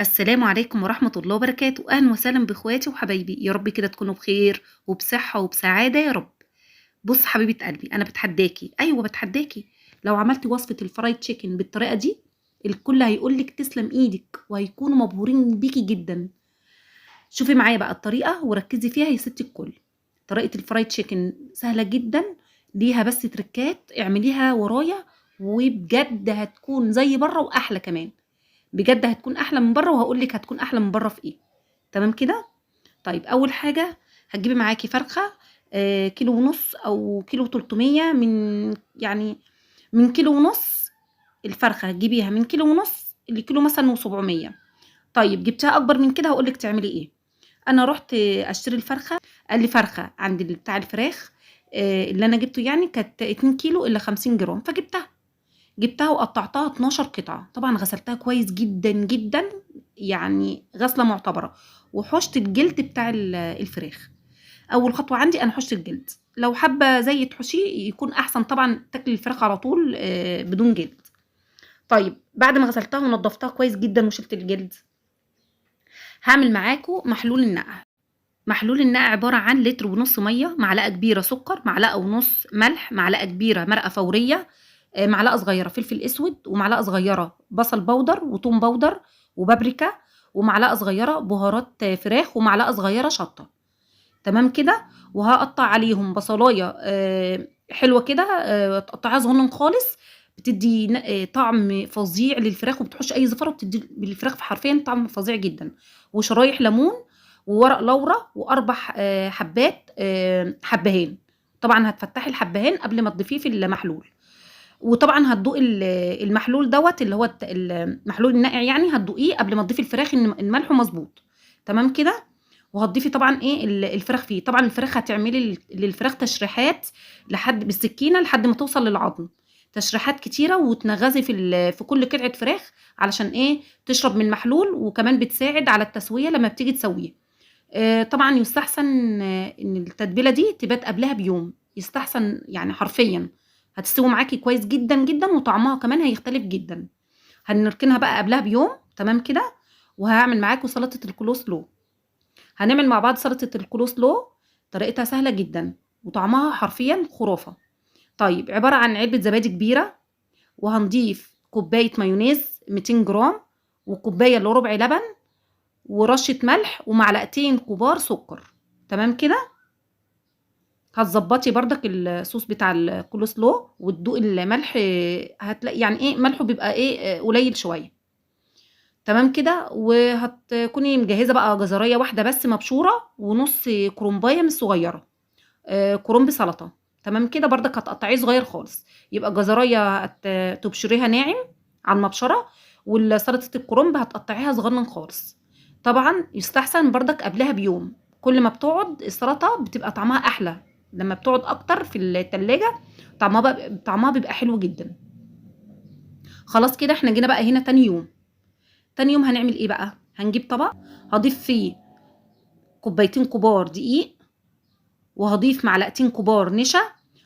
السلام عليكم ورحمة الله وبركاته. أهلا وسهلا بإخواتي وحبايبي، يا رب كده تكونوا بخير وبصحة وبسعادة يا رب. بص حبيبة قلبي، أنا بتحداكي، أيوة بتحداكي، لو عملتي وصفة ال fried chicken بالطريقة دي الكل هيقولك تسلم إيدك وهيكونوا مبهورين بيكي جدا. شوفي معايا بقى الطريقة وركزي فيها يا ستي الكل. طريقة ال fried chicken سهلة جدا، ليها بس تركات اعمليها ورايا وبجد هتكون زي بره وأحلى كمان، بجد هتكون احلى من بره، وهقول لك هتكون احلى من بره في ايه. تمام كده؟ طيب اول حاجة هتجيبي معاكي فرخة كيلو ونص او كيلو 300، من يعني من كيلو ونص. الفرخه هتجيبيها من كيلو ونص لكيلو مثلا و700. طيب جبتها اكبر من كده هقول لك تعملي ايه. انا رحت اشتري الفرخه، قال لي فرخة عند بتاع الفراخ اللي انا جبته، يعني كانت 2 كيلو الا 50 جرام، فجبتها. جبتها وقطعتها 12 قطعة، طبعا غسلتها كويس جدا جدا، يعني غسلة معتبرة، وحشت الجلد بتاع الفراخ. أول خطوة عندي أنا حشت الجلد، لو حابة زي تحشيه يكون أحسن طبعا، تاكلي الفراخ على طول بدون جلد. طيب بعد ما غسلتها ونضفتها كويس جدا وشلت الجلد، هعمل معاكم محلول النقع. محلول النقع عبارة عن لتر ونص مية، معلقة كبيرة سكر، معلقة ونص ملح، معلقة كبيرة مرقة فورية، معلقه صغيرة فلفل اسود، ومعلقة صغيرة بصل بودر وتوم بودر وبابريكا، ومعلقة صغيرة بهارات فراخ، ومعلقة صغيرة شطه. تمام كده؟ وهقطع عليهم بصلايه حلوة كده، تقطعيها صغنن خالص، بتدي طعم فظيع للفراخ وبتحوش اي زفره، وبتدي للفراخ حرفيا طعم فظيع جدا. وشرايح ليمون وورق لورا واربع حبات حبهان. طبعا هتفتحي الحبهان قبل ما تضيفيه في المحلول، وطبعا هتدوقي المحلول دوت اللي هو المحلول الناقع، يعني هتدوقيه قبل ما تضيفي الفراخ ان ملحة مظبوط. تمام كده؟ وهتضيفي طبعا ايه الفراخ فيه. طبعا الفراخ هتعملي للفراخ تشريحات لحد بالسكينة لحد ما توصل للعظم، تشريحات كتيرة، وتنغزي في كل قطعه فراخ علشان ايه تشرب من المحلول، وكمان بتساعد على التسوية لما بتيجي تسويها. طبعا يستحسن ان التتبيله دي تبات قبلها بيوم، يستحسن يعني حرفيا هتستوي معاكي كويس جدا جدا، وطعمها كمان هيختلف جدا. هنركنها بقى قبلها بيوم. تمام كده؟ وهعمل معاكم سلطة الكولوسلو. هنعمل مع بعض سلطة الكولوسلو، طريقتها سهلة جدا وطعمها حرفيا خرافه. طيب عبارة عن علبة زبادي كبيرة، وهنضيف كوباية مايونيز 200 جرام، وكوبايه الا ربع لبن، ورشه ملح، ومعلقتين كبار سكر. تمام كده؟ هتظبطي بردك الصوص بتاع الكولوسلو وتدوقي الملح، هتلاقي يعني ايه ملحة بيبقى ايه قليل شوية. تمام كده؟ وهتكوني مجهزة بقى جزريه واحدة بس مبشوره، ونص كرنبايه من الصغيرة، كرنب سلطة. تمام كده؟ بردك هتقطعيه صغير خالص، يبقى الجزريه هتبشريها ناعم على المبشره، والسلطة الكرنب هتقطعيها صغنن خالص. طبعا يستحسن بردك قبلها بيوم، كل ما بتقعد السلطة بتبقى طعمها احلى، لما بتقعد اكتر في التلاجة طعمها بيبقى حلو جدا. خلاص كده احنا جينا بقى هنا تاني يوم. تاني يوم هنعمل ايه بقى؟ هنجيب طبق هضيف فيه كوبايتين كبار دقيق، وهضيف معلقتين كبار نشا،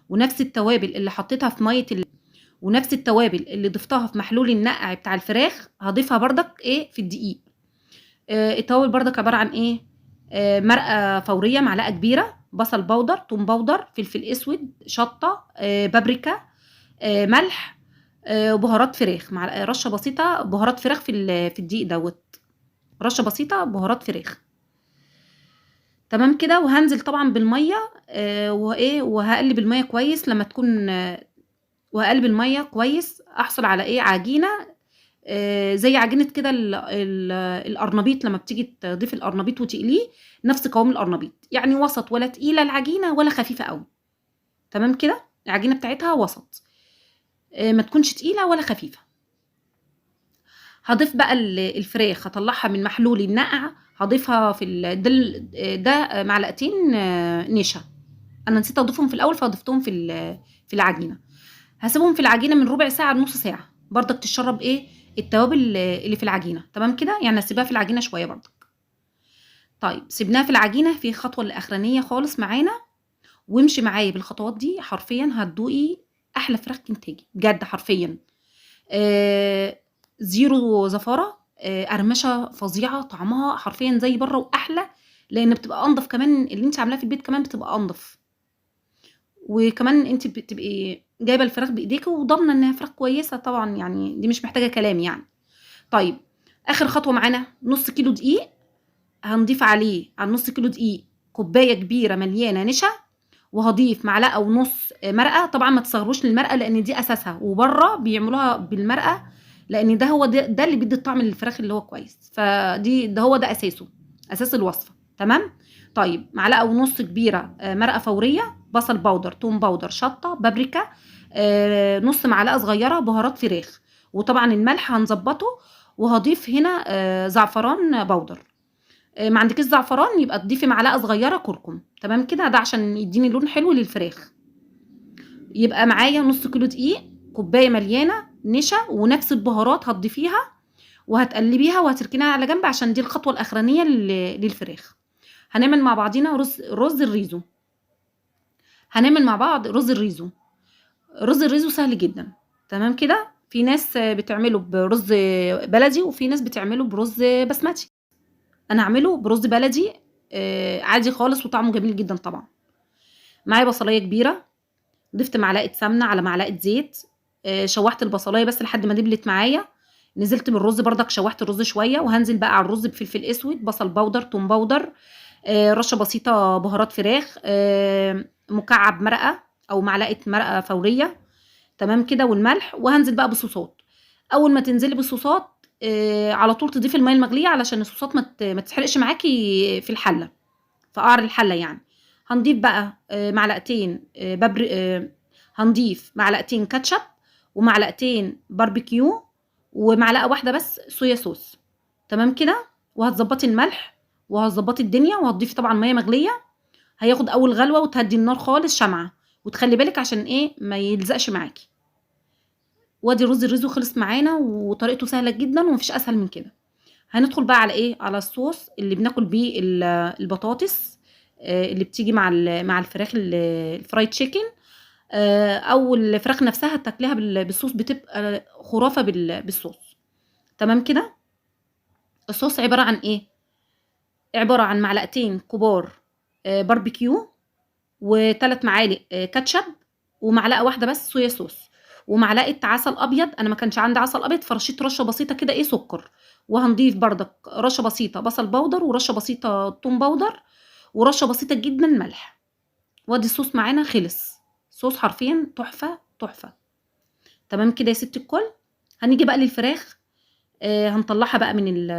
ونفس التوابل اللي حطيتها في مية ونفس التوابل اللي ضفتها في محلول النقع بتاع الفراخ هضيفها بردك ايه في الدقيق. التوابل بردك عبارة عن ايه؟ مرقه فورية معلقه كبيرة، بصل بودر، توم بودر، فلفل اسود، شطه، بابريكا، ملح، وبهارات فراخ، مع رشه بسيطة بهارات فراخ في الدقيق دوت، رشه بسيطة بهارات فراخ. تمام كده؟ وهنزل طبعا بالمية، وايه، وهقلب المية كويس لما تكون، وهقلب المية كويس احصل على ايه عجينه، زي عجينه كده القرنبيط، لما بتيجي تضيف القرنبيط وتقليه نفس قوام القرنبيط، يعني وسط، ولا تقيلة العجينة ولا خفيفة قوي. تمام كده؟ العجينة بتاعتها وسط، ما تكونش تقيلة ولا خفيفة. هضيف بقى الفراخ، هطلعها من محلول النقع، هضيفها في ده معلقتين نشا، انا نسيت اضيفهم في الاول فضفتهم في العجينة. هسيبهم في العجينة من ربع ساعة لنص ساعة برضك تشرب ايه التوابل اللي في العجينة. تمام كده؟ يعني هسيبها في العجينة شوية برضك. طيب سيبناها في العجينة، في خطوة الاخرانية خالص معانا، وامشي معايا بالخطوات دي حرفيا هتدوقي احلى فراخ كنتاكي بجد حرفيا. zero زفاره، قرمشه فظيعة، طعمها حرفيا زي بره واحلى، لان بتبقى انضف كمان. اللي انت عاملاه في البيت كمان بتبقى انضف، وكمان انت بتبقي جايبه الفراخ بايديكي وضامنه انها فراخ كويسة طبعا، يعني دي مش محتاجه كلام يعني. طيب اخر خطوة معانا نص كيلو دقيق، هنضيف عليه على نص كيلو دقيق كوباية كبيرة مليانة نشا، وهضيف معلقه ونص مرقه. طبعا ما تصغروش للمرقه لان دي اساسها، وبره بيعملوها بالمرقه لان ده هو ده اللي بيدي الطعم للفراخ اللي هو كويس، فدي ده هو ده اساسه، اساس الوصفة. تمام. طيب معلقه ونص كبيرة مرقه فورية، بصل powder، توم powder، شطه، بابريكا، نص معلقه صغيرة بهارات فراخ، وطبعا الملح هنظبطه. وهضيف هنا زعفران powder، ما عندكيش زعفران يبقى تضيفي معلقه صغيرة كركم. تمام كده، ده عشان يديني لون حلو للفراخ. يبقى معايا نص كيلو دقيق، كوباية مليانة نشا، ونفس البهارات هتضيفيها وهتقلبيها وهتركنيها على جنب عشان دي الخطوة الاخرانية للفراخ. هنعمل مع بعضينا رز الريزو. هنعمل مع بعض رز الريزو. رز الريزو سهل جدا. تمام كده، في ناس بتعمله برز بلدي وفي ناس بتعمله برز بسمتي. انا هعمله برز بلدي عادي خالص وطعمه جميل جدا. طبعا معايا بصلايه كبيرة، ضفت معلقه سمنه على معلقه زيت، شوحت البصلايه بس لحد ما دبلت معايا. نزلت بالرز بردك، شوحت الرز شوية، وهنزل بقى على الرز بفلفل اسود، بصل powder، توم powder، رشه بسيطة بهارات فراخ، مكعب مرقه او معلقه مرقه فورية. تمام كده، والملح. وهنزل بقى بالصوصات. اول ما تنزلي بالصوصات على طول تضيفي المية المغليه علشان الصوصات ما تتحرقش معاكي في الحلة، في قعر الحلة يعني. هنضيف بقى معلقتين هنضيف معلقتين كاتشب ومعلقتين باربيكيو ومعلقة واحدة بس soya sauce. تمام كده، وهتظبطي الملح وهتظبطي الدنيا، وهتضيفي طبعا مية مغليه. هياخد اول غلوه وتهدي النار خالص شمعة، وتخلي بالك عشان ايه ما يلزقش معاكي. وادي رز الريزو خلص معانا، وطريقته سهلة جدا ومفيش اسهل من كده. هندخل بقى على ايه؟ على الصوص اللي بناكل بيه البطاطس اللي بتيجي مع الفراخ ال fried chicken، او الفراخ نفسها تاكليها بالصوص، بتبقى خرافه بالصوص. تمام كده. الصوص عبارة عن ايه؟ عبارة عن معلقتين كبار باربيكيو، و3 معالق كاتشب، ومعلقة واحدة بس soya sauce، ومعلقة عسل ابيض. انا ما كانش عندي عسل ابيض فرشيت رشه بسيطة كده ايه سكر. وهنضيف بردك رشه بسيطة بصل powder، ورشه بسيطة توم powder، ورشه بسيطة جدا ملح. وادي الصوص معانا خلص. صوص حرفيا تحفة تحفة. تمام كده يا ست الكل. هنيجي بقى للفراخ. هنطلعها بقى من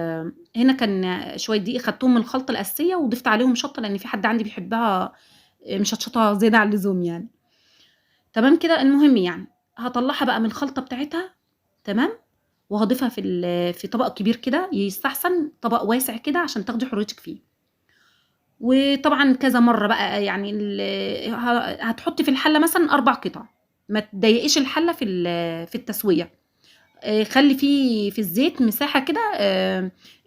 هنا كان شوية دقيق خدتهم من الخلطة الاساسية وضفت عليهم شطه لان في حد عندي بيحبها مشطشطه زيادة عن اللزوم يعني. تمام كده. المهم يعني هطلعها بقى من الخلطة بتاعتها. تمام. وهضيفها في طبق كبير كده، يستحسن طبق واسع كده عشان تاخدي حريتك فيه. وطبعا كذا مرة بقى يعني هتحطي في الحلة مثلا 4 قطع، ما تضايقيش الحلة في التسوية. خلي في الزيت مساحة كده،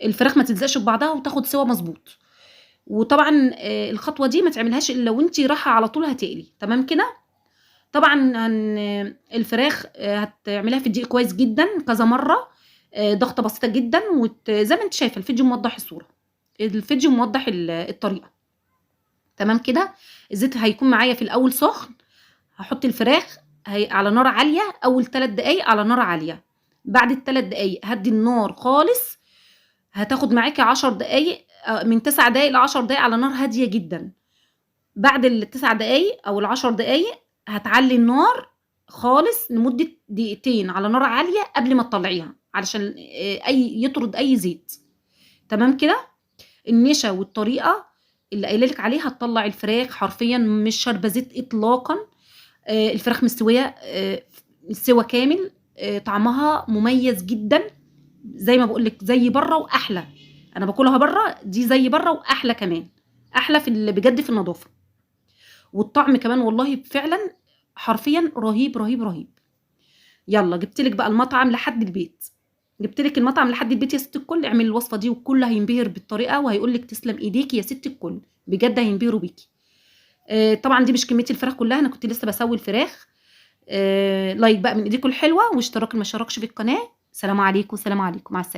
الفراخ ما تلزقش ببعضها وتاخد سوا مظبوط. وطبعا الخطوة دي ما تعملهاش الا وانتي رايحة على طول هتقلي. تمام كده. طبعا الفراخ هتعمليها في الدقيق كويس جدا كذا مرة، ضغطه بسيطة جدا، زي ما انت شايفه الفيديو موضح الصورة، الفيديو موضح الطريقة. تمام كده. الزيت هيكون معايا في الاول سخن، هحط الفراخ على نار عالية اول 3 دقايق على نار عالية. بعد ال3 دقايق هدي النار خالص، هتاخد معاكي 10 دقايق، من 9 دقايق ل10 دقايق على نار هادية جدا. بعد ال9 دقايق او ال10 دقايق هتعلي النار خالص لمدة دقيقتين على نار عالية قبل ما تطلعيها علشان اي يطرد اي زيت. تمام كده. النشا والطريقة اللي قايله لك عليها هتطلع الفراخ حرفيا مش شاربه زيت اطلاقا. الفراخ مستوية سوا كامل، طعمها مميز جدا زي ما بقول لك، زي بره واحلى. انا باكلها بره دي زي بره واحلى كمان، احلى في بجد في النظافة والطعم كمان، والله فعلا حرفيا رهيب رهيب رهيب. يلا جبتلك بقى المطعم لحد البيت، جبتلك المطعم لحد البيت يا ست الكل. اعملي الوصفة دي والكل هينبهر بالطريقة وهيقول لك تسلم ايديكي يا ست الكل، بجد هينبهروا بيكي. طبعا دي مش كمية الفراخ كلها، انا كنت لسه بسوي الفراخ. like بقى من ايديكم الحلوة، واشتراك ما اشتركش في القناة. سلام عليكم، سلام عليكم، مع السلامة.